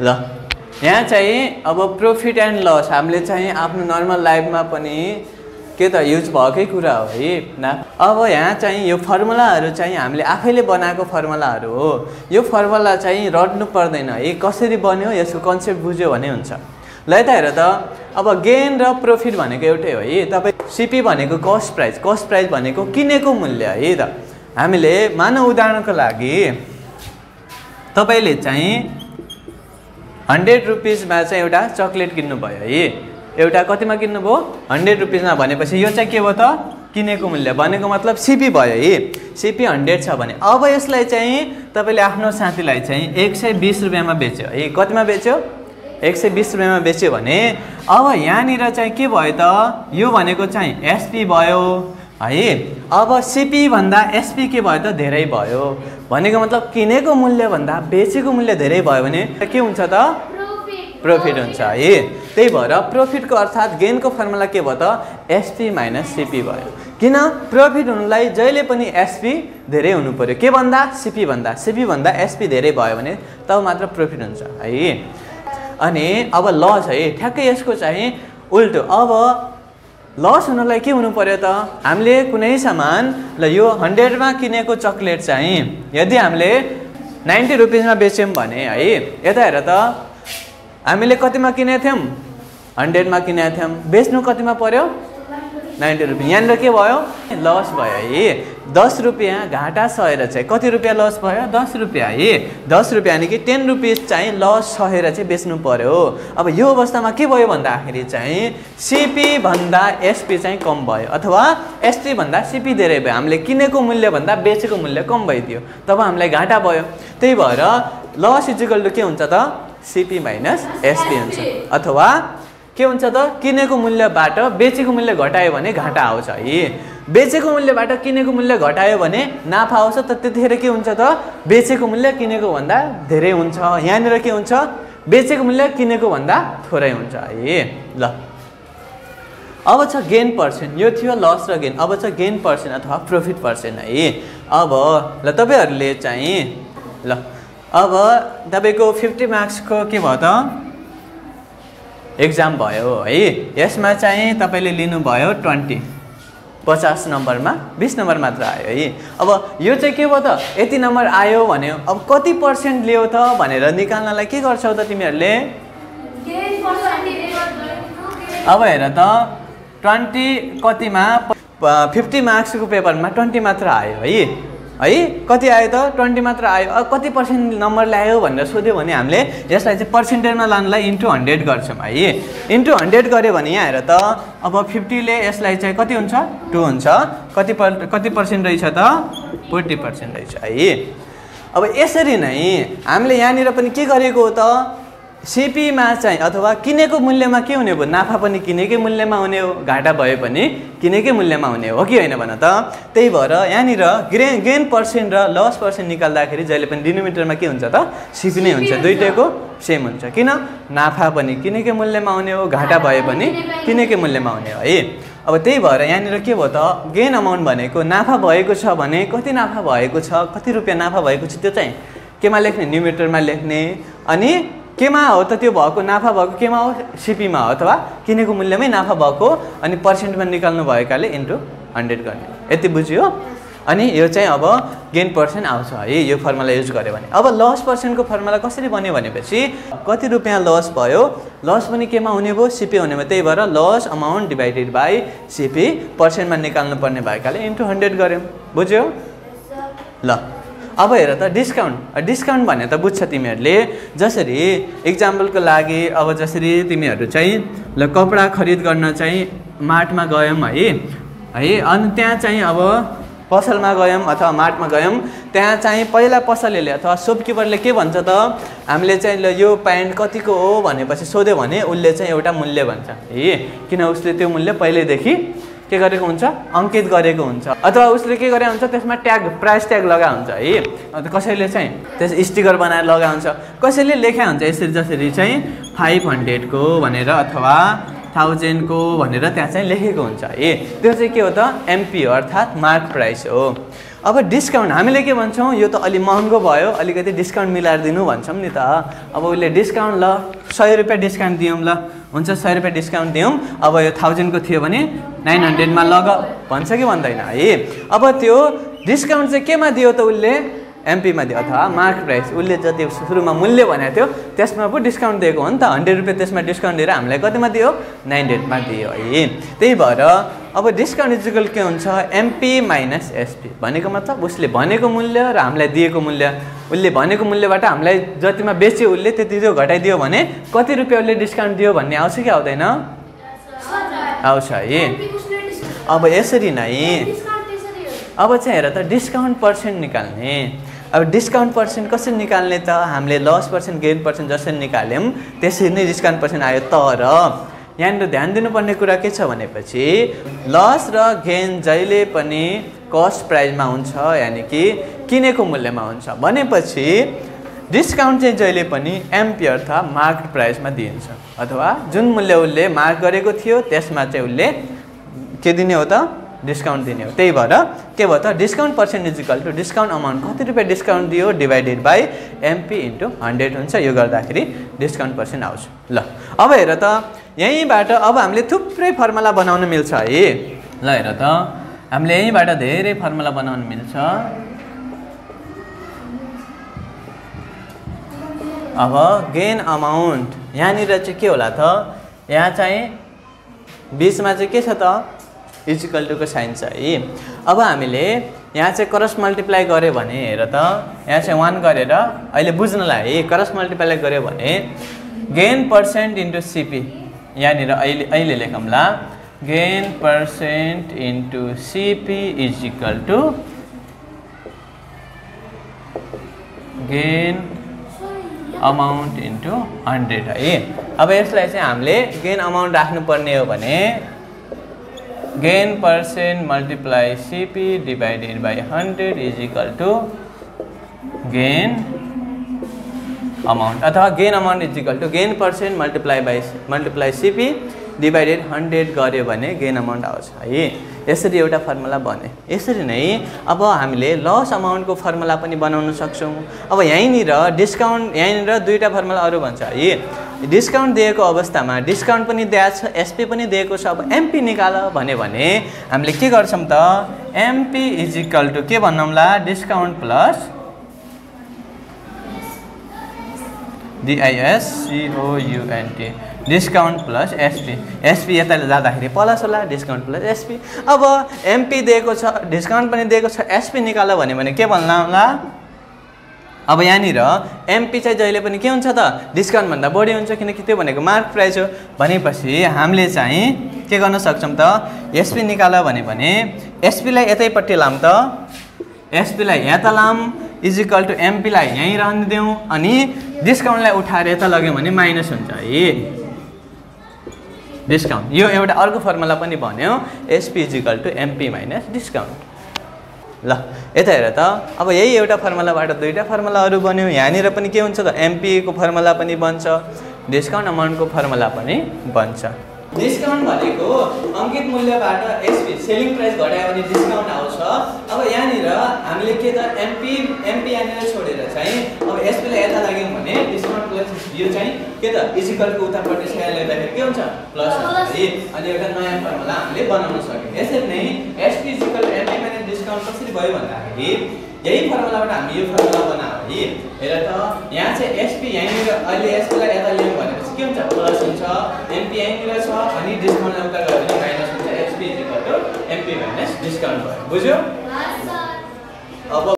ल यहाँ चाहिँ अब प्रॉफिट एन्ड लस हामीले चाहिँ आफ्नो नर्मल लाइफमा पनि के त युज भएकै कुरा हो है न। अब यहाँ चाहिँ यो फर्मुलाहरू चाहिँ हामीले आफैले बनाएको फर्मुलाहरू हो। यो फर्मुला चाहिँ रट्नु पर्दैन है, कसरी बन्यो यसको कन्सेप्ट बुझ्यो भने हुन्छ। ल यता हेर त, अब गेन र प्रॉफिट भनेको एउटै हो है। तपाईँ सिपी भनेको कस्ट प्राइस भनेको किनेको मूल्य है त। हामीले मानव उदाहरणको लागि तपाईँले चाहिँ 100 रुपिसमा चाहिँ एउटा चक्लेट किन्नुभयो है। एउटा कतिमा किन्नुभयो? 100 रुपिसमा भनेपछि यो चाहिँ के भयो त? किनेको मूल्य भनेको मतलब सिपी भयो है। सिपी 100 छ भने अब यसलाई चाहिँ तपाईँले आफ्नो साथीलाई चाहिँ 120 रुपियाँमा बेच्यो है। कतिमा बेच्यो? 120 रुपियाँमा बेच्यो भने अब यहाँनिर चाहिँ के भयो त? यो भनेको चाहिँ एसपी भयो है। अब सिपी भन्दा एसपी के भयो त? धेरै भयो। भनेको मतलब किनेको मूल्य भन्दा बेचेको मूल्य धेरै भयो भने के हुन्छ त? प्रॉफिट हुन्छ है। त्यही भएर प्रॉफिटको अर्थात् गेनको फर्मुला के भयो त? एसपी माइनस सिपी भयो। किन? प्रॉफिट हुनुलाई जहिले पनि एसपी धेरै हुनु पर्यो। के भन्दा? सिपी भन्दा एसपी धेरै भयो भने तब मात्र प्रॉफिट हुन्छ है। अनि अब लस है, ठ्याक्कै यसको चाहिँ उल्टो। अब लस हुनलाई के हुनु पर्यो त? हामीले कुनै सामान ल यो 100 मा किनेको चक्लेट चाहिँ यदि हामीले 90 रुपिसमा बेच्यौँ भने है, यता हेर त हामीले कतिमा किनेको थियौँ? 100 मा किनेको थियौँ। बेच्नु कतिमा पर्यो? 90 रुपियाँ। यहाँनिर के भयो? लस भयो है। 10 रुपियाँ घाटा सहेर चाहिँ कति रुपियाँ लस भयो? 10 रुपियाँ है। 10 रुपियाँ अनि कि 10 रुपिस चाहिँ लस सहेर चाहिँ बेच्नु पर्यो। अब यो अवस्थामा के भयो भन्दाखेरि चाहिँ सिपी भन्दा एसपी चाहिँ कम भयो अथवा एसपी भन्दा सिपी धेरै भयो। हामीले किनेको मूल्य भन्दा बेचेको मूल्य कम भइदियो, तब हामीलाई घाटा भयो। त्यही भएर लस इक्वल टु के हुन्छ त? सिपी माइनस एसपी हुन्छ। अथवा के हुन्छ त? किनेको मूल्यबाट बेचेको मूल्य घटायो भने घाटा आउँछ है। बेचेको मूल्यबाट किनेको मूल्य घटायो भने नाफा आउँछ। त त्यतिखेर के हुन्छ त? बेचेको मूल्य किनेको भन्दा धेरै हुन्छ। यहाँनिर के हुन्छ? बेचेको मूल्य किनेको भन्दा थोरै हुन्छ है। ल अब छ गेन पर्सेन्ट। यो थियो लस र गेन। अब छ गेन पर्सेन्ट अथवा प्रॉफिट पर्सेन्ट है। अब ल तपाईहरुले चाहिँ ल अब तपाईको 50 मार्क्सको के भयो त? एक्जाम भयो है। यसमा चाहिँ तपाईले लिनु भयो 20, 50 नम्बरमा 20 नम्बर मात्र आयो है। अब यो चाहिँ के भयो त? यति नम्बर आयो भन्यो, अब कति पर्सेन्ट लियो त भनेर निकाल्नलाई के गर्छौ त तिमीहरुले? अब हेर त 20 कतिमा 50 मार्क्सको पेपरमा 20 मात्र आयो है। कति आयो त? 20 मात्र आयो। अब कति पर्सेन्ट नम्बर ल्यायो भनेर सोध्यो भने हामीले यसलाई चाहिँ पर्सेन्टेजमा लानलाई इन्टु 100 गर्छौँ है। इन्टु 100 गऱ्यो भने यहाँ हेर त अब 50 ले यसलाई चाहिँ कति हुन्छ? 2 हुन्छ। कति पर्सेन्ट रहेछ त? 40% रहेछ है। अब यसरी नै हामीले यहाँनिर पनि के गरेको हो त? सिपीमा चाहिँ अथवा किनेको मूल्यमा के हुने भयो? नाफा पनि किनेकै मूल्यमा हुने हो, घाटा भए पनि किनेकै मूल्यमा हुने हो कि होइन भन त? त्यही भएर यहाँनिर गेन पर्सेन्ट र लस पर्सेन्ट निकाल्दाखेरि जहिले पनि डिनोमिनेटरमा के हुन्छ त? सिपी नै हुन्छ। दुईटैको सेम हुन्छ। किन? नाफा पनि किनेकै मूल्यमा हुने हो, घाटा भए पनि किनेकै मूल्यमा हुने हो है। अब त्यही भएर यहाँनिर के भयो त? गेन अमाउन्ट भनेको नाफा भएको छ भने कति नाफा भएको छ, कति रुपियाँ नाफा भएको छ त्यो चाहिँ केमा लेख्ने? न्युमिनेटरमा लेख्ने। अनि केमा हो त? त्यो भएको नाफा भएको केमा हो? सिपीमा हो अथवा किनेको मूल्यमै नाफा भएको अनि पर्सेन्टमा निकाल्नु भएकाले इन्टु 100 गर्ने। यति बुझ्यो? अनि यो चाहिँ अब गेन पर्सेन्ट आउँछ है यो फर्मुला युज गर्यो भने। अब लस पर्सेन्टको फर्मुला कसरी बन्यो भनेपछि कति रुपियाँ लस भयो? लस पनि केमा हुने भयो? सिपी हुने भयो। त्यही भएर loss amount divided by CP पर्सेन्टमा निकाल्नु पर्ने भएकाले इन्टु 100 गर्यौँ। बुझ्यौ? ल अब हेर त डिस्काउन्ट भने त बुझ्छ तिमीहरूले। जसरी इक्जाम्पलको लागि अब जसरी तिमीहरू चाहिँ ल कपडा खरिद गर्न चाहिँ मार्टमा गयौँ है। अनि त्यहाँ चाहिँ अब पसलमा गयौँ अथवा मार्टमा गयौँ, त्यहाँ चाहिँ पहिला पसलेले अथवा शपकिपरले के भन्छ त? हामीले चाहिँ ल यो प्यान्ट कतिको हो भनेपछि सोध्यो भने उसले चाहिँ एउटा मूल्य भन्छ है। किन? उसले त्यो मूल्य पहिल्यैदेखि के गरेको हुन्छ? अंकित गरेको हुन्छ। अथवा उसले के गरे हुन्छ? त्यसमा ट्याग, प्राइस ट्याग लगा हुन्छ है। कसैले चाहिँ त्यस स्टिकर बनाएर लगा हुन्छ, कसैले लेखा हुन्छ यसरी जसरी चाहिँ 500 को भनेर अथवा 1000 को भनेर त्यहाँ चाहिँ लेखेको हुन्छ है। त्यो चाहिँ के हो त एमपी हो अर्थात् मार्क प्राइस हो। अब डिस्काउन्ट हामीले के भन्छौँ यो त अलि महँगो भयो अलिकति डिस्काउन्ट मिलाएर दिनु भन्छौँ नि त। अब उसले डिस्काउन्ट ल 100 रुपियाँ डिस्काउन्ट दियौँ ल हुन्छ 100 रुपियाँ डिस्काउन्ट दियौँ। अब यो 1000 को थियो भने 900 मा लग भन्छ कि भन्दैन है। अब त्यो डिस्काउन्ट चाहिँ केमा दियो त उसले एमपी मा दियो अथवा मार्क प्राइस उसले जति सुरुमा मूल्य भनेको थियो त्यसमा पो डिस्काउन्ट दिएको हो नि त। 100 रुपियाँ त्यसमा डिस्काउन्ट दिएर हामीलाई कतिमा दियो 900 मा दियो है। त्यही भएर अब डिस्काउन्ट इक्वल के हुन्छ एमपी माइनस एसपी भनेको मतलब उसले भनेको मूल्य र हामीलाई दिएको मूल्य। उसले भनेको मूल्यबाट हामीलाई जतिमा बेच्यो उसले त्यति त्यो घटाइदियो भने कति रुपियाँ उसले डिस्काउन्ट दियो भन्ने आउँछ कि आउँदैन आउँछ है। अब यसरी नै अब चाहिँ हेर त डिस्काउन्ट पर्सेन्ट निकाल्ने। अब डिस्काउन्ट पर्सेन्ट कसरी निकाल्ने त हामीले लस पर्सेन्ट गेन पर्सेन्ट जसरी निकाल्यौँ त्यसरी नै डिस्काउन्ट पर्सेन्ट आयो। तर यहाँनिर ध्यान दिनुपर्ने कुरा के छ भनेपछि लस र गेन जहिले पनि कस्ट प्राइसमा हुन्छ यानि कि किनेको मूल्यमा हुन्छ भनेपछि डिस्काउन्ट चाहिँ जहिले पनि एमपी अर्थात् मार्क प्राइसमा दिइन्छ अथवा जुन मूल्य उसले मार्क गरेको थियो त्यसमा चाहिँ उसले के दिने हो त डिस्काउन्ट दिने हो। त्यही भएर के भयो त discount percent is equal to discount amount कति रुपियाँ डिस्काउन्ट दियो डिभाइडेड बाई एमपी इन्टु 100 हुन्छ। यो गर्दाखेरि डिस्काउन्ट पर्सेन्ट आउँछ। ल अब हेर त यहीँबाट अब हामीले थुप्रै फर्मुला बनाउन मिल्छ है। ल हेर त हामीले यहीँबाट धेरै फर्मुला बनाउन मिल्छ। अब गेन अमाउन्ट यहाँनिर चाहिँ के होला त यहाँ चाहिँ बिचमा चाहिँ के छ त इक्वल टु को साइन छ है। अब हामीले यहाँ चाहिँ क्रस मल्टिप्लाई गऱ्यो भने हेर त यहाँ चाहिँ 1 गरेर अहिले बुझ्नलाई है क्रस मल्टिप्लाई गऱ्यो भने गेन पर्सेन्ट इन्टु सिपी यहाँनिर अहिले लेखौँला gain percent into CP is equal to gain amount into 100 है। अब यसलाई चाहिँ हामीले गेन अमाउन्ट राख्नुपर्ने हो भने gain percent multiply CP divided by 100 is equal to gain amount अथवा gain amount is equal to gain percent multiply CP divided 100 गऱ्यो भने गेन अमाउन्ट आउँछ है। यसरी एउटा फर्मुला बने। यसरी नै अब हामीले लस अमाउन्टको फर्मुला पनि बनाउन सक्छौँ। अब यहीँनिर डिस्काउन्ट यहीँनिर दुईवटा फर्मुला अरू भन्छ है। डिस्काउन्ट दिएको अवस्थामा डिस्काउन्ट पनि दिएको छ एसपी पनि दिएको छ। अब एमपी निकाल भन्यो भने हामीले के गर्छौँ त एमपी इज इक्वल टु के भन्नौँला discount plus DISCOUNT discount plus SP. SP यता जाँदाखेरि प्लस होला डिस्काउन्ट प्लस एसपी। अब एमपी दिएको छ डिस्काउन्ट पनि दिएको छ एसपी निकाल भने के भन्ला होला अब यहाँनिर एमपी चाहिँ जहिले पनि के हुन्छ त डिस्काउन्टभन्दा बढी हुन्छ किनकि त्यो भनेको मार्क प्राइस हो। भनेपछि हामीले चाहिँ के गर्न सक्छौँ त एसपी निकाल भने एसपीलाई यतैपट्टि लाम त एसपीलाई यता लाम इज इक्वल टु एमपीलाई यहीँ रहन दिउँ अनि डिस्काउन्टलाई उठाएर यता लग्यौँ भने माइनस हुन्छ है डिस्काउन्ट। यो एउटा अर्को फर्मुला पनि भन्यो SP is equal to MP minus discount. ल यता हेर त अब यही एउटा फर्मुलाबाट दुईवटा फर्मुलाहरू बन्यो। यहाँनिर पनि के हुन्छ त एमपी को फर्मुला पनि बन्छ डिस्काउन्ट अमाउन्टको फर्मुला पनि बन्छ। डिस्काउन्ट भनेको अङ्कित मूल्यबाट एसपी सेलिङ प्राइस घटायो भने डिस्काउन्ट आउँछ। अब यहाँनिर हामीले के त एमपी यहाँनिर छोडेर चाहिँ अब एसपीलाई यता लाग्यौँ भने डिस्काउन्ट प्लस यो चाहिँ के त इजिकलको उतापट्टि स्याल ल्याउँदाखेरि के हुन्छ प्लस हुन्छ है। अनि एउटा नयाँ फर्मुला हामीले बनाउन सक्यौँ। यसरी नै SP is equal MP minus discount कसरी भयो भन्दाखेरि यही फर्मुलाबाट हामी यो फर्मुला बनायो है। हेर त यहाँ चाहिँ एसपी यहाँनिर अहिले एसपीलाई यता ल्याउँ भनेपछि के हुन्छ प्लस हुन्छ एमपी यहाँनिर छ अनि डिस्काउन्टलाई उता गयो भने माइनस हुन्छ SP is equal to MP minus discount भयो। बुझ्यो अब